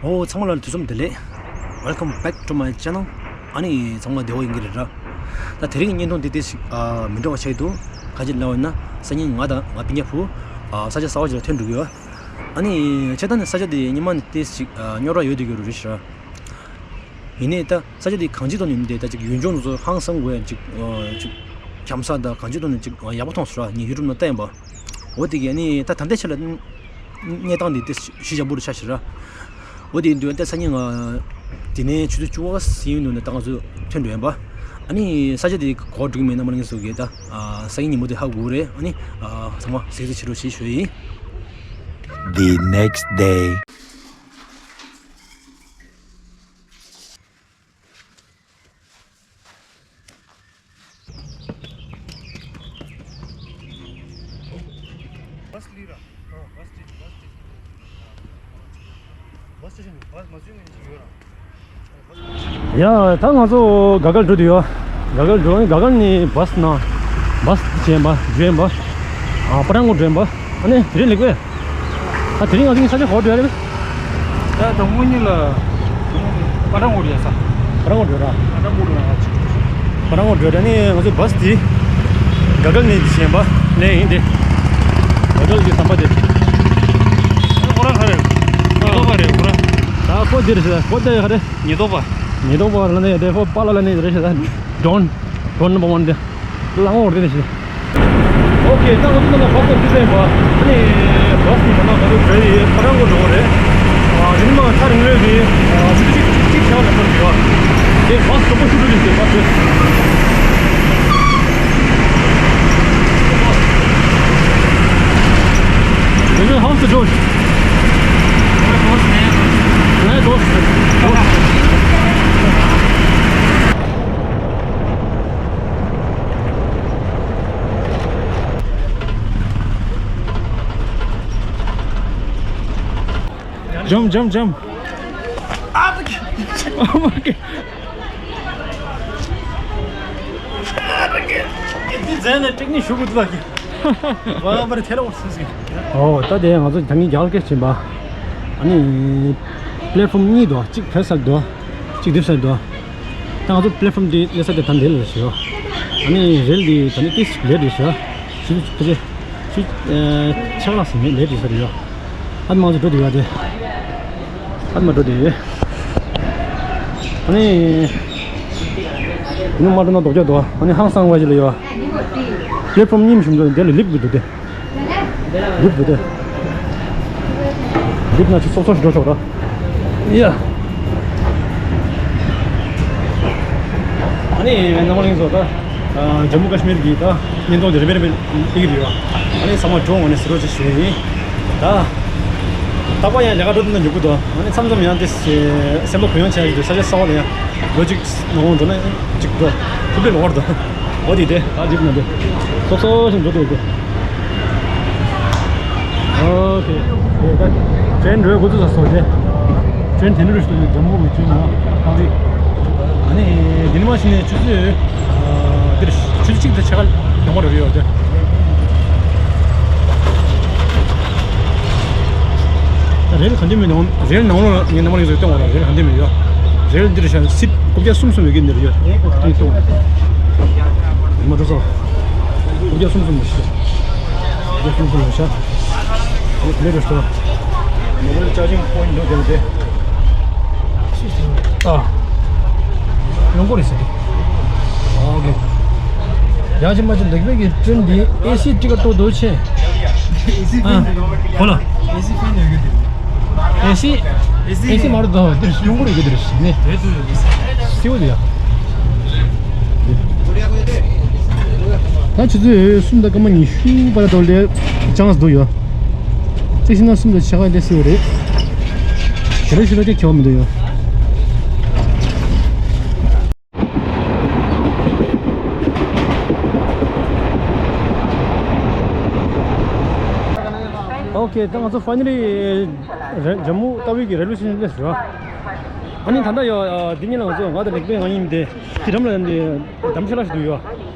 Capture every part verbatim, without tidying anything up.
ཨོ་ཚང་མ་ལ་དུས་གསུམ་བདེ་ལེགས། Welcome back to my channel. ཨ་ནི་ཚང་མ་བདེ་པོ་ཡིན་གྱི་རེད་ར། ད་དེ་རིང་གི་བརྙན་ཐུང་འདི་ཏོག་ཙམ་ཨ་མི་འདྲ་བ་ཆགས་ཀྱི་འདུག་གང་ཅི་ལབ་ན་སང་ཉིན་ང་དང་ང་སྤུན་ཀྱག་བུ་ཨ་ས་ཆ་གསར་པ་ཅིག་ལ་ཐོན་འགྲོ་གི་ཡོད། ཨ་ནི་ཆེ་ད་ནི་ས་ཆ་འདི་སྔོན་མ་ནས་ཏོག་ཙམ་ཨ་རྙོག་དྲ་ཡོད་བསྡད་ཀྱི་རེད་ཤག་ཡིན་ནའི་ད་ས་ཆ་འདི་གང་ཅིའི་ཐོག་ནས་ཡིན་ཏེ་ད་ཅིག་ཡུལ་ལྗོངས་ཚོ་ཧང་སང་དགོས་ཡ་ཅིག་ཨ་ཅིག་འཇམ་ས་དང་གང་ཅིའི་ཐོག་ནས་ཅིག་ཡག་པོ་མཐོང་སོང་ར། ངས་ཡུ་ཊུབ་ནང་བལྟས་ཡིན་པ། འོ་དེ་གི་ཨ་ནི་ད་ད་ལྟའི་ཆ་ལ་གནས་སྟངས་འདི་དེ་གཞི་བཞག་པོ་རུ་ཆགས་ཤག་ར། འོ་དེ་ཡིན་དུས་ད་སང་ཉིན་ང་དེ་ནས་ཆུ་ཚོད་བཅུ་པ་ཟིན་ཡོང་དུས་ནས་ད་ང་ཚོ་ཐོན་འགྲོ་ཡིན་པ། ཨ་ནི་ས་ཆ་དེ་གོ་འགྲིག་མེད་ན་མ་ལངས་སུ་གི་ད་སང་ཉིན་ཉིན་མོ་དེ་ཧ་གོ་རེད། ཨ་ནི་ཚང་མ་གཟིགས་གཟིགས་བྱེད་རོགས་བྱེད་ཞུ་ཡིན། The next day. ཡ་ད་ང་ཚོ་ག་གལ་འགྲོ་དུས་ཡོད། ག་གལ་འགྲོ་ག་གལ་ནས་བཱས་ན་བཱས་བྱས་པ་བརྗོད་པ། ཨ་པ་རང་གོ་འགྲོ་པ། ཨ་ནི་དེ་རིང་ལེགས་པས། ད་དེ་རིང་ང་ཚོ་ས་ཆ་ག་པར་འགྲོ་ཡ་རེད། ད་དང་པོ་ཉིད་ལ་པ་ཊང་གོ་འགྲོ་ཡ་ས། པ་ཊང་གོ་འགྲོ་ར། པ་ཊང་གོ་འགྲོ་ཡ་ཅིག་པ་ཊང་གོ་འགྲོ་ར་ནི་ང་ཚོའི་བཱས་དེ་ག་གལ་ནས་བྱས་པ་ལེན་ཡིན་ཏེ། ག་གལ་གྱི་ཟམ་པ་དེ། ཁོ་རང་ག་རེ། ཉི་ཐོག་པ་རེད་ཁོ་རང་། ད་ཁོ་དེ་རེད་ཟེར་ཁོ་དེ་ག་རེ། ཉི་ཐོག་པ། ཉི་ཐོག་པ་ལ་ནི་དེ་ཁོ་པཱ་ལགས་ལ་ནི་རེད་ཟེར་ད། ཌོན། ཌོན་ནམ་བར་ཝན་དེ། ལ་ངོ་རེ་ནི་ཤི། ཨོ་ཁེ། ད་ང་ཚོ་ནང་ལ་བཱས་སི་ཊོབ་ཅིག་ཡོད་པ། ཨ་ནི་བཱས་སི་ཊོབ་ནང་ང་ཚོ་འགྲོ་ཡི་པ་ཊང་གོ་འགྲོ་གི་རེད། ཨ་རིང་མ་ཐག་རིང་རེད་དེ། ཨ་ཆུ་ཚོད་གཅིག་གཅིག་བྱས་པ་ལ་ཐོན་ཡོད། དེ་བཱས་སི་ཊོབ་ཆུ་ཚོད་དེ་བཱས་སི་ཊོབ། How's the road? Jump, jump, jump. Oh my God. འདི་ཟེར་ནས་ཏིག་ནི་ཞུ་དགོས་འདུག་གི། བ་བར་ཐལ་བར་སུ་ཟིག་ཨོ་ད་དེ་ང་ཚོ་ད་ངའི་རྒྱ་གར་སྐད་ཕྱིན་པ། ཨ་ནི་པླེ་ཕོམ་གཉིས་འདུག་གཅིག་ཕེབས་ས་འདུག་གཅིག་སྡོད་ས་འདུག་ད་ང་ཚོ་པླེ་ཕོམ་དེ་སླེབས་ས་དེ་ད་འདི་ལ་ཞུ། ཨ་ནི་རེལ་དེ་ད་ནི་ཏིག་ལེ་དེ་ཞུ། ཞུ་ཕ་ཆེ། ཆུ་ཆག་ལགས་སུ་མེད་ལས་དུས་ས་རེད་ཡོད། ཨ་མ་ཚོ་འགྲོ་དུས་ཡོད་དེ། ཨ་མ་འགྲོ་དུས་ཡོད། ཨ་ནི། ནུ་མ་འགྲོ་ན་རྡོག་རྒྱག་འདུག་ཨ་ནི་ཧང་སང་བ་ཞིག་ལ་ཡོད། ལེབ་ཕོམ་གཉིས་མི་ཞུམ་འདུག་དེ་ལ་ལིབ་གི་འདུག་དེ། ལིབ་འདུག་དེ། ལིབ་ན་ཆུ་སོག་སོག་ཞིག་འགྲོ་ཆོག་ར། ཡ། ཨ་ནི་ནང་མ་ལིང་བཟོ་ད། ཇམ་མུ་ཀ་ཤི་མིར་གྱི་ད་བརྙན་ཐུང་དེ་རེ་བེ་རེ་བེ་ལྟ་གི་རེད་བ། ཨ་ནི་ཚང་མ་འགྲོ་འོང་ནས་ཟེར་རོགས་ཅིག་ཞུ་ཡིན། ད། རྟག་པར་ཡང་ལས་ཀ་འགྲོ་དུས་ན་མྱུར་པོ་འདུག་ཨ་ནི་མཚམས་མཚམས་ཡང་དེ་སེམས་པ་གུ་ཡངས་བྱས་ཡོད་དུས་ས་ཆ་གསར་པ་ལ་ཡང་ལོ་གཅིག་ནང་འགྲོ་ན་གཅིག་འགྲོ་ཐུབ་པའི་ལོ་བར་དུ། འོ་དེ་དེ་ད་འགྲིག་ན་དེ་སོ་སོ་ཞིག་འགྲོ་དུས་དེ། ཨོ་ཁེ། དེ་ད་ཊེན་འགྲོའི་འགོ་ཚུགས་ས་སོ་དེ། ཊེན་དེ་འདྲ་རུ་ཞིག་འདུག་ཇམ་མུ་གི་ཆུ་མོ་ཨ་རི། ཨ་ནི་དེ་ནི་མ་ཤི་ནས་ཆུ་ཚོད་འདིར་ཆུ་ཚོད་གཅིག་དང་ཕྱེད་ཀ་ཡོང་བ་རེད་ཡོད་དེ། རེལ་ག་འདྲ་མི་འདུག་རེལ་ནང་ལོགས་ངས་ནམ་རིང་བཟོས་སྟོན་བ་ལ་རེལ་ག་འདྲ་མི་ཡོད། རེལ་འདིར་བཞག་སིད་རྐུབ་བཀྱག་གསུམ་གསུམ་ཡོད་ཀྱི་འདིར་ཡོད། དེ་སྟོན། མ་འགྲོ་སོ། རྐུབ་བཀྱག་གསུམ་གསུམ་ཡོད་ཤག་རྐུབ་བཀྱག་གསུམ་གསུམ་ཡོད་ཤག་ལེ་རེ་སྟོན། མོ་བལ་ཅར་ཇིང་པོ་ཡིན་འདུག་དེ་རེད་དེ། ཨ། ཡོང་གོ་རེད་ཟེར་གི། ཨོ་ཁེ། ཡང་ཅི་མ་ཅི་འདུག་པའི་གི་ཊེན་འདི་ཨེ་སི་ཊི་ཀ་ཏོ་དོ་ཆེ། ཨ། ཧོ་ལ། ཨེ་སི་ཕེན་ཡོད་གི་འདུག་ཨེ་སི། ཨེ་སི་མ་རུ་དོ་དེ་ཡོང་གོ་རེད་གི་དེ་རེད་ནི། དེ་དུ་ཡོད་གི་ཟེར། སིའུ་དེ་ཡ། ད་ཆུ་ཚོད་གསུམ་དང་སྐར་མ་ཉི་ཤུ་བར་དུ་ལས་ཅང་སྡུག་ཡོད། ཅི་ཤི་ན་གསུམ་དང་ཕྱེད་ཀ་ལས་སྲིད་པ་རེད། དེ་རིང་ཤི་ལོ་དེ་ཁྱེར་བ་མི་འདུག་ཡོད། ཨོ་ཁེ། ད་ང་ཚོ་ཕའི་ནལ་ལི་ཇམ་མུ་ཏ་ཝི་གི་རེལ་ཝེ་སི་ཊེ་ཤན་སླེབས་སོང་། ཨ་ནི་ད་ལྟ་ཡོད་འདི་ཉིད་ལ་ང་ཚོ་ང་དང་ལེགས་པའི་ང་གཉིས་དེ་དེ་འགྲམ་ལ་འདི་གདམ་ཤ་ལ་ཞིག་འདུག་ཡོད།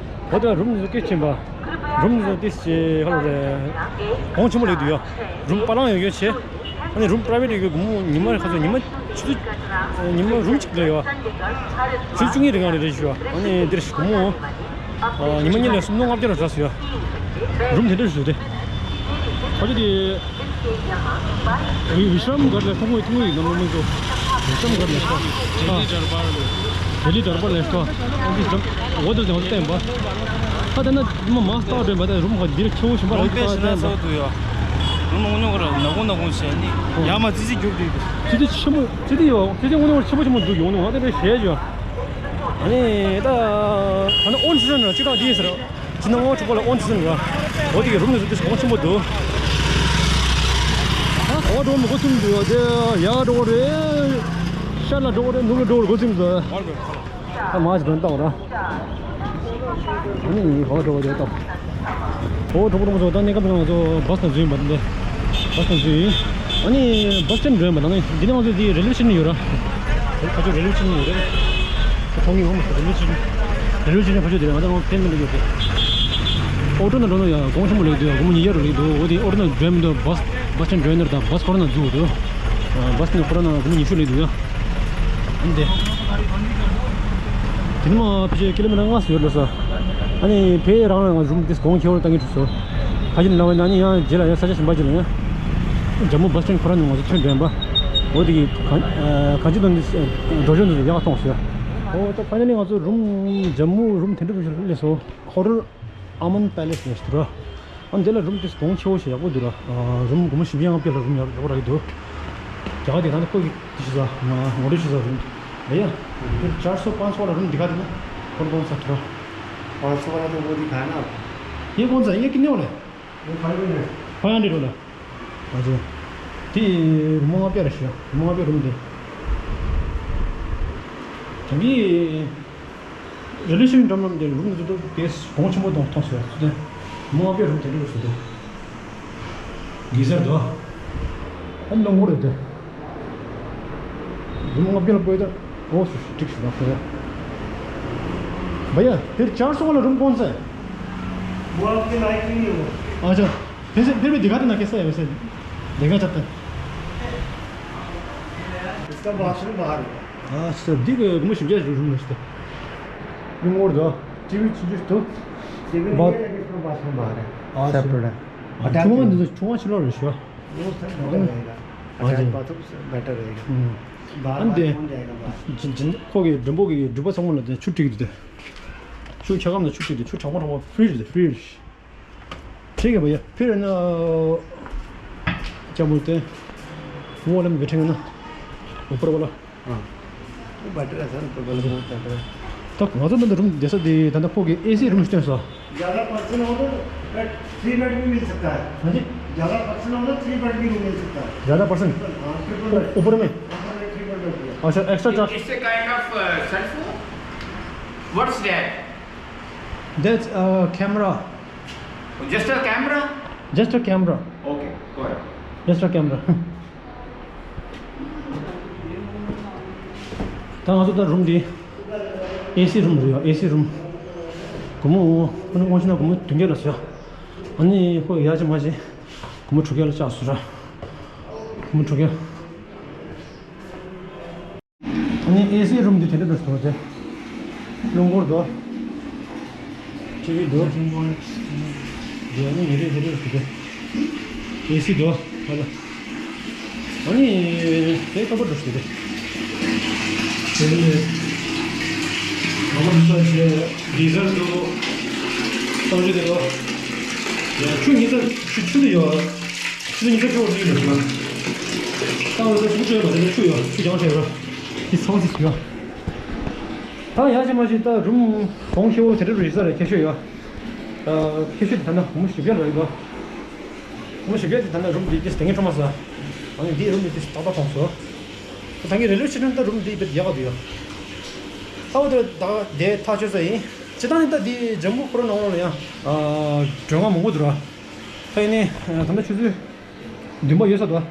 འོ་དེ་རུམ་འདི་ཚོ་སྐད་ཆེན་པ། རུམ་འདི་ཚོ་ཏི་ཞེ་ཧ་ལོ་རེད། གོང་ཆེན་པོ་ལེགས་འདུག་ཡོད། རུམ་པ་ལང་ཡོད་ཡོད་ཆེ། ཨ་ནི་རུམ་པ་རའི་ཝེ་ཊི་ཡོད་གི་སྒོར་མོ་ཉི་མ་རེ་ཁ་ཚོད་ཉི་མ་ཆུ་ཚོད་ཉི་མ་རུམ་གཅིག་ལ་ཡོད། ཆུ་ཚོད་བཅུ་གཉིས་རེ་གང་རེ་རེ་ཞུ་བ། ཨ་ནི་འདིར་སྒོར་མོ་ཉི་མ་གཉིས་ལ་སུམ་སྟོང་ལྔ་བརྒྱ་རེ་རག་སོང་ཡ། རུམ་དེ་འདྲ་ཞིག་འདུག་སྟེ། ཁ་ཆུ་དེ། ཝི་ཤམ་གར་ལ་ཐུང་ངུ་ཐུང་ངུ་ཡིན་ནམ་མ་མིན་འགྲོ། ཝི་ཤམ་གར་ལ་ཤོག་ཨ། ལྡི་ལི་དར་པ་ལ་ཤོག་འོ་དེ་ཟེར་བ་བསྟན་པ། ཁ་དེ་ན་མ་མ་སྟག་འདྲེན་པ་དང་རུམ་ཁ་འདིར་ཁྱེའུ་ཞིམ་པ་རུམ་རེད་པས་ཤི་ན་ཚོ་དུ་ཡ། རུམ་ནོ་ཉོ་ག་ར་ནག་གུ་ནག་གུ་བྱས་ནི་ཡ་མ་ཙི་ཙི་རྒྱུག་དུས། ཙི་ཙི་ཆེན་མོ་ཙི་ཙི་ཡོ་ཙི་ཙི་དངོས་གནས་ཆེན་པོ་ཆེན་པོ་འདུག་ཡོང་ནི་ང་དེ་འདྲ་བྱས་ཡོ། ཨ་ནི་ད་ད་ནི་ཨོན་སི་ཟན་ར་ཅི་ད་དེ་ཟེར། ཅི་ན་ངོ་ཆུ་པ་ལ་ཨོན་སི་ཟན་ར། འོ་དེ་གི་རུམ་ནི་ཟུ་དེ་གོང་ཆེན་པོ་འདུག་ཨོ་འགྲོ་མི་གོ་ཚུན་འདུག་དེ་ཡ་འགྲོ་གི་རེད། ཤར་ལ་འགྲོ་གི་རེད། ནུབ་ལ་འགྲོ་གི་རེད། གོ་ཚུན་འདུག་ད་མ་ཅི་དོན་བཏང་ར། ཨ་ནི་ཧོ་འགྲོ་བ་དེ་བཏང་། ཧོ་འགྲོ་གི་རུང་ཚོ་ད་གནས་སྐབས་ནང་ཚོ་བཱས་དང་འཛུལ་ཡིན་པ་འདི། བཱས་དང་འཛུལ་ཡིན། ཨ་ནི་བཱས་སི་ཊེན་འགྲོ་ཡིན་པ་ད་ནི་འདི་ནང་ཚོ་འདི་རེལ་ཝེ་སི་ཊེ་ཤན་ཡོད་ར། ཕ་ཆོ་རེལ་ཝེ་སི་ཊེ་ཤན་ཡོད་རེད། ཁོང་གི་ཧོ་མ་རེལ་ཝེ་སི་ཊེ་ཤན། རེལ་ཝེ་སི་ཊེན་ཕ་ཆོ་དེ་རེད། ང་ད་ནང་ཕན་མི་འདུག་ཡོད་དེ། ཨོ་ཊོ་ནང་འགྲོ་ན་ཡང་གོང་ཆེན་པོ་ལེགས་འདུག་ཡ། སྒོར་མོ་ཉིས་བརྒྱ་རུ་ལེགས་འདུག་འོ་དེ་ཨོ་ཊོ་ནང་འགྲོ་མི་འདུག་བཱས་བཱས་སི་ཊེན་འགྲོ་ཡིན་ན་ད་བཱས་ཁོ་རང་ནང་འཛུལ་འདུག་བཱས་ནི་ཁོ་རང་ནང་སྒོར་མོ་ཉི་ཤུ་ལེགས་འདུག་ཡ། འདི། དེ་ནི་མ་ཕལ་ཆེར་ཀི་ལོ་མི་ཊར་ལྔ་སུ་ཡོད་ལ་ས། ཨ་ནི་ཕའི་རང་ལ་ང་རུམ་དེ་གོང་ཁེ་བོར་བཏང་གི་འགྲོ་སོ། ཕ་ཆེན་ལ་བ་ན་ནི་ཡང་རྗེས་ལ་ཡང་ས་ཆ་གཞན་པ་ཅིག་ལ་ཡང་། ཇམ་མུ་བཱས་སི་ཊེན་ཁོ་རང་ནི་ང་ཚོ་ཐོན་དྲན་པ། འོ་དེ་གི་གང་གང་ཅི་དོན་དེ་འགྲོ་བྱོན་དེ་ཡག་མཐོང་སོ། འོ་ད་ཕ་ནི་ང་ཚོ་རུམ་ཇམ་མུ་རུམ་དེ་འདྲ་རུ་སླེབས་སོ། ཧོ་ཊེལ་ཨ་མོན་པེ་ལེ་སི་ལེགས་འདུག་ར། ཨ་འདི་ལ་རུམ་དེ་གོང་ཆེ་བོ་ཞིག་ཡག་པོ་འདུག་ར། ཨ་རུམ་སྒོར་མོ་བཞི་བརྒྱ་ལྔ་བརྒྱ་ལ་རུམ་ཡག་ཡག་པོ་རག་གི་འདུག་རྒྱ་གར་དེ་ད་ནི་ཁོ་གི་དེ་ཞིག་ཟ་ང་ངོ་སྤྲོད་ཞིག་ཟ་རུམ་དེ་ཡ། དེ་ཆར་སོ་པན་སོ་ལ་རུམ་འདི་ག་དེ་ན་ཁོར་གོང་ས་ཐུ་ར། पाँच सौ वाला तो वो दिखाया ना आपको। ये कौन सा है? ये कितने वाला है? वो फाइव हंड्रेड। फाइव हंड्रेड वाला। अच्छा। དེ་རུམ་ལྔ་བརྒྱ་རེད་ཤག་རུམ་ལྔ་བརྒྱ་རུམ་དེ། དེ་གི་རེ་ལི་ཤིང་འགྲམ་ལམ་དེ་རུམ་དེ་ཚོ་དེ་གོང་ཆེན་པོ་གཏོང་གཏོང་སོང་ཡ། མོ་ཨ་པེ་རུམ་དེ་འདྲ་སོང་དེ། གི་ཟེར་དོ། ཨ་ནི་ལོང་གོ་རེད་དེ། རུམ་ལྔ་བརྒྱ་ལ་བཀོད་དེ། འོ་སུ་སུ་ཏིག་སུ་ལ་ཁོ་ཡ། བ་ཡ་དེར་ཆར་སོང་ལ་རུམ་གོང་ཚད། वो आपके लायक नहीं होगा। अच्छा। फिर से फिर भी दिखा देना कैसा है वैसे। देखना चाहते हैं। इसका बाथरूम बाहर है। ཨ་ཙི། འདི་གི་སྒོར་མོ་བཞི་བརྒྱ་ཞིག་རུམ་རེད་ཟེར། རུམ་ངོ་རེད་དོ། ཊི་ཝི་ཆུང་ཆུང་འདུག་ཊི་ཝི་བ་ཡོད་ལ་ཀི་སི་ཀ་བཱཐ་རུམ་བ་རེད། ཨ་ཙི། སེ་པ་རེཊ། ཨ་ཆུང་བ་འདི་ཚོ་ཆུང་བ་ཕྱི་ལོགས་རེད་ཤག वो सर बेटर रहेगा। ཨ་ཙི། अटैच बाथरूम बेटर रहेगा। ཨུམ། बार ཨ་ནི་बार དེ། कौन जाएगा बाहर? ཇི་ཇི་ཁོ་གི་མགྲོན་པོ་གི་འགྲུལ་པ་ཚང་མ་ལ་དེ་ཆུ་སྤྲད་ཀྱི་འདུག་དེ། ཆུ་འཁྱག་སྒམ་ལ་ཆུ་སྤྲད་དེ་ཆུ་གྲང་མོ་གྲང་མོ་ཕི་རིཇ་རེད་ཕི་རིཇ། ठीक है भैया। फिर है ना, क्या बोलते हैं, वो वाला में बैठेंगे ना, ऊपर वाला। हाँ, वो बेटर है सर, ऊपर वाला बहुत बेटर है। तो ང་ཚོ་འདི་འདྲ་རུམ་བསྡད་ས་དེ་ད་ལྟ་ཁོ་གི་ཨེ་སི་རུམ་སྟོན་སོང་། ज़्यादा पर्सन हो तो थ्री बेड भी मिल सकता है। हाँ जी। ज़्यादा पर्सन हो तो थ्री बेड भी मिल सकता है। ज़्यादा पर्सन? हाँ, ट्रिपल बेड। ऊपर में? ऊपर में ट्रिपल बेड भी है। अच्छा, extra charge? It's a kind of, uh, cell phone? What's that? That's a camera. Just a camera? Just a camera. Okay, go ahead. Just a camera. ད་ང་ཚོ་ད་རུམ་འདི་ཨེ་སི་རུམ་རེད་ཡ། ཨེ་སི་རུམ། སྒོར་མོ་ཁོ་ནི་དབང་ཤེད་ན་སྒོར་མོ་བདུན་བརྒྱ་ལ་ཟེར་ཡ། ཨ་ནི་ཁོ་ཡ་ཅི་མ་ཅི་སྒོར་མོ་དྲུག་བརྒྱ་ལ་ཆགས་སོང་ར། སྒོར་མོ་དྲུག་བརྒྱ། ཨ་ནི་ཨེ་སི་རུམ་འདི་དེ་འདྲ་འདྲ་ཞིག་འདུག་སྟེ། རླུང་འཁོར་འདུག་ཊི་ཝི་འདུག་དེ་ནི་ཉིན་རེ་ཉིན་རེ་ཞིག་འདུག་ཨེ་སི་འདུག་ཧ་ལ། ཨ་ནི་དེ་ཁ་པར་འདྲ་ཞིག་འདུག་དེ་ནི་ཁ་པར་འདྲ་ཞིག་གི་ཟར་འདུག་གཏོང་རྒྱུ་དེ་འདུག་ཆུ་ཉི་ཤུ་ཆུ་ཆུ་དེ་ཡོད། ཆུ་ཉི་ཤུ་ཆུ་འོ་དེ་ཡོད་ན། ད་འོ་ད་ཆུ་ཆུ་ཡོད་མ་རེད། ཆུ་ཡོད། ཆུ་རྐྱང་ཆེ་ར། དེ་ཚོགས་ཅིག་ཡོད། ད་ཡག་ཅིག་མ་ཅིག་ད་རུམ་གོང་ཁེ་བོ་དེ་འདྲ་རེད་ས་རེད། ཁྱད་ཆོས་ཡོད། ཨ། ཁྱད་ཆོས་དེ་ད་ན་སྒོར་མོ་བཞི་བརྒྱ་རེད་དོ། སྒོར་མོ་བཞི་བརྒྱ་དེ་ད་ན་རུམ་དེ་དེ་དེ་ངས་ཁྲོ་མ་ཟ། ཨ་ནི་དེའི་རུམ་དེ་དེ་ཏག་ཏག་མཐོང་སོང་། ད་ངས་རེ་ལོས་བྱེད་དུས་ད་རུམ་དེ་དཔེ་ཡག་ག་འདུག་ཡ། ད་འོ་དེ་ད་དེ་ཐག་ཆོད་ས་ཡིན། སྤྱིར་བཏང་ནི་ད་དེ་ཇམ་མུ་ཁོ་རང་ནང་ལ་ཡང་ཨ་མགྲོན་ཁང་མང་པོ་འདུག་ར། ད་ཡིན་ནའི་ད་ལྟ་ཆུ་ཚོད་བདུན་པ་ཡོལ་ས་འདུག་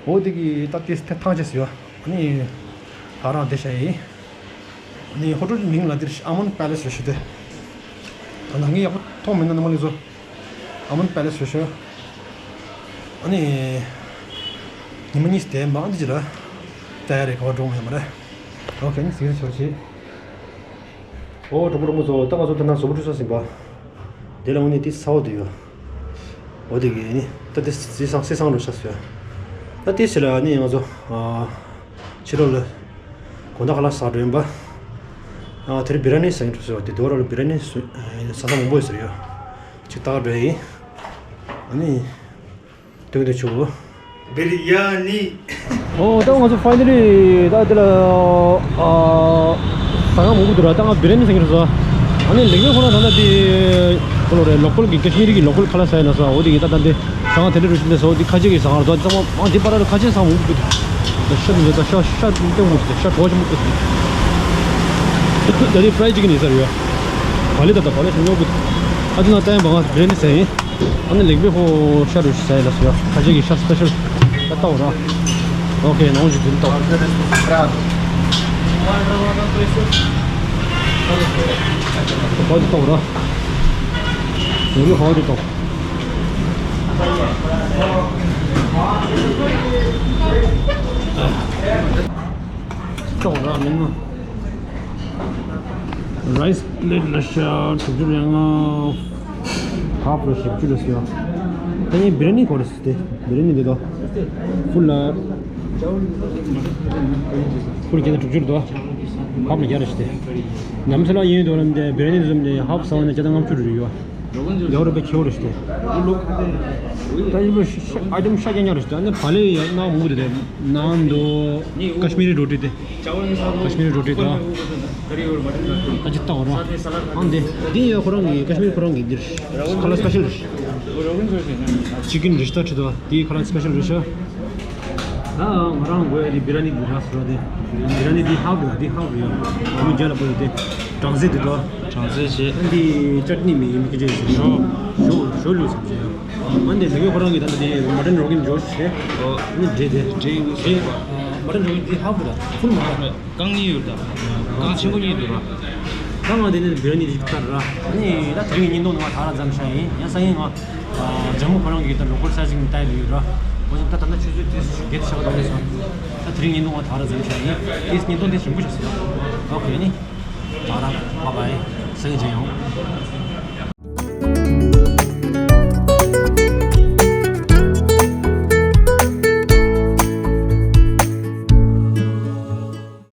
འོ་དེ་གི་ད་དེ་ཐང་ཆད་ཟེར་བ། ཨ་ནི་ད་རང་བསྡད་བཞག་ཡིན། ཨ་ནི་ཧོ་ཊེལ་མིང་ལ་འདིར་ཨ་མོན་པེ་ལེ་སི་རེད་ཞུ་དེ། ད་ནང་གི་ཡག་པོ་མཐོང་མེད་ན་ནམ་ལས་བཟོ། ཨ་མོན་པེ་ལེ་སི་རེད་ཞུ། ཨ་ནི་ ཉི་མ་གཉིས་དེ་མང་དུ་ཅི་ར། ད་ཡ་རེ་ག་བ་འགྲོ་མི་ཡོད་མ་རེད། ཨོ་ཁེ་ནི་ཟིག་རེ་ཆོག་ཆེ། ཨོ་གྲོགས་པོ་གྲོགས་མོ་ཚོ་ད་ང་ཚོ་ད་ན་བཟོ་པོ་འཁྲུ་ས་ཟིན་པ། དེ་ལ་འོ་ནི་དེ་ས་འོ་དེ་ཡོད། འོ་དེ་གི་ནི་ད་དེ་སི་སང་སི་སང་རུ་ཤ་སོ་ཡ། ད་དེ་སི་ལ་ནི་ང་ཚོ་ཨ་ཕྱི་རོལ་ལ་དགོང་དག་ཁ་ལག་ཟ་འགྲོ་ཡིན་པ། ཨ་དེ་རིང་བི་ར་ནི་ཟ་ཡིན་འགྲོ་ཟེར་བ་དེ་དེ་བ་ར་ལ་བི་ར་ནི་ཟ་ས་མང་པོ་ཡོད་ཟེར་ཡོད། ཅིག་ལྟ་ག་འགྲོ་ཡིན། ཨ་ནི། སྟོན་དུ་ཆུ། Biryani. ཨོ་ད་ང་ཚོ་ཕའི་ནལ་ལི་ད་དེ་ལ་ཨ་ཟ་ཁང་མང་པོ་འདུག་ར། ད་ང་བི་ར་ནི་ཟ་གི་རེད་ཟ། ཨ་ནི་ལེགས་པའི་ཁོ་ན་ད་ལྟ་དེ་ཁོ་ལོ་རེད། ལོ་ཀལ་གི་ཀ་ཤི་མིར་གི་ལོ་ཀལ་ཁ་ལག་ཟ་ཡ་ན་ཟ། འོ་དེ་གི་ད་ད་འདི་ཟ་ཁང་དེ་འདྲ་རུ་ཞིག་འདི་ཟ། འོ་དེ་ཁ་ཆེ་གི་ཟ་ཁང་རེད་ད། ཚང་མ་ཨ་དེ་པར་ར་ཁ་ཆེ་ཟ་ཁང་མང་པོ་འདུག་ད་ཤ་འདི་ད་ཤ་ཤ་འདི་མོ་འདི་ཤ་གྲོ་ཆེན་པོ་འདུག་ད་དེ་ཕ་རའི་ཅི་ཀན་ཡིན་ས་རེད་ཡ། བ་ལི་ད་ད་བ་ལི་ཤ་ཉོ་གི་འདུག་ཨ་དེ་ན་ད་ཡང་བ་ང་བི་ར་ནི་ཟ་ཡིན། ཨ་ནི་ལེགས་པའི་ཧོ་ཤ་རུ་ཤ་ཡི་ལ་སོ་ཡ། ཁ་ཆེ་གི་ཤ་སི་པེ་ཤལ་ད་ལྟ་བ་ར། ཨོ་ཁེ་ནང་བཞིན་དུ་ལྟ་བ། ཧོ་དུ་ལྟ་བ་ར། ལེགས་པའི་ཧོ་དུ་ལྟ་བ། ལྟ་བ་ར་མིན་ནོ། རའི་སི་པི་ལེ་ཊི་ལ་ཤ་དྲུག་ཅུ་རེ་ལྔ། ཧ་ཕ་ལ་བཞི་བཅུ་རེ་ཟེར་ཡ། ད་ངས་བི་ར་ནི་གོ་རེ་ཟེར་ཏེ། བི་ར་ནི་འདི་དོ། ཕུལ་ལ། ཕུལ་བརྒྱ་དང་དྲུག་ཅུ་རེ་དོ། ཧ་ཕ་ལ་བརྒྱ་རེ་ཟེར་ཏེ། ཉམས་སུ་ལ་ཡིན་དོ་ལམ་དེ་བི་ར་ནི་འདི་ཙམ་དེ་ཧ་ཕ་ཟ་བ་ནས་བརྒྱ་དང་ལྔ་བཅུ་རེ་ཡོད། ཡོ་རོབ་པའི་ཁྱེའུ་རེ་ཟེར་ཏེ། ད་ཡིན་པ་ཤ་ཤ་ཨའི་ཊེམ་ཤ་རྐྱང་རྐྱང་རེ་ཟེར་ཏེ། ཨ་ནི་བ་ལི་ཡ་ནང་མུ་དེ་རེད། ནང་དུ་ཀ་ཤི་མི་རི་རོ་ཊི་དེ། ཀ་ཤི་མི་རི་རོ་ཊི་དང་། ད་ཅི་ལྟ་བ་ར། ཨང་དེ་དེ་ཡོད་ཁོ་རང་གི་ཀ་ཤི་མི་རི་ཁོ་རང་གི་འདིར་ཁ་ལག་སི་པེ་ཤལ་རེད། ཅི་ཀིན་རེ་ཤ་ཁྲིད་དོ་དེ་ཁ་ལག་སི་པེ་ཤལ་རེད་ཤག་ད་ང་རང་དགོས་ཡ་དེ་བི་ར་ནི་འདི་ར་སོ་དེ། བི་ར་ནི་དེ་ཧབ་རེད། དེ་ཧབ་རེད་ཡ། ཨ་མི་རྒྱ་ལ་པོ་དེ་གྲང་ཟས་དེ་དོ། གྲང་ཟས་བྱས། ཨ་འདི་ཅཊ་ནི་མི་ཡིན་མི་ཁ་ཅེ་ཞོ། ཞོ་ཞོ་ལུས་སམ་ཞེ་ཡ། ཨ་འདི་ལེགས་ཡོད་ཁོ་རང་གི་ད་ལྟ་དེ་མ་ཊན་རོ་གན་ཇོ་ཤི་བྱས། ཨ་ནི་འདྲེ་དེ་འདྲེ་ཡིན་ཟེར་བ། མ་ཊན་རོ་གན་དེ་ཧབ་རེད། ཕུལ་མ་རེད། རྐང་གཉིས་ཡོད་ད། རྐང་ཆེན་པོ་གཉིས་འདུག་ར། ད་ང་དེ་ནས་བེར་ནི་རིགས་ལྟར་ར། ཨ་ནི་ད་དེ་རིང་ཉིན་ཐོག་ནས་ང་ད་ར་འཛོམས་ཤག་ཡིན། ཡང་སང་ཉིན་ང་ཇམ་མུ་ཁོ་རང་གི་ད་ལོ་ཀལ་སའི་ཛིང་ལྟ་ཡི་ཡོད་ར། འོ་ཙམ་ད་ད་ལྟ་ཆུ་ཚོད་དེ་བརྒྱད་དུ་ཆགས་པ་དང་ལས་སོང་། ད་དེ་རིང་ཉིན་ཐོག་ང་ད་ར་འཛོམས་ཤག་ཡིན། དེ་ཉིན་ཐོག་དེ་ཞིམ་པོ་ཞིག་ཟེར་ར། ཨོ་ཁེ་ནི། ད་ར་བ་བའི་སང་ཉིན་མཇལ་ཡོང་།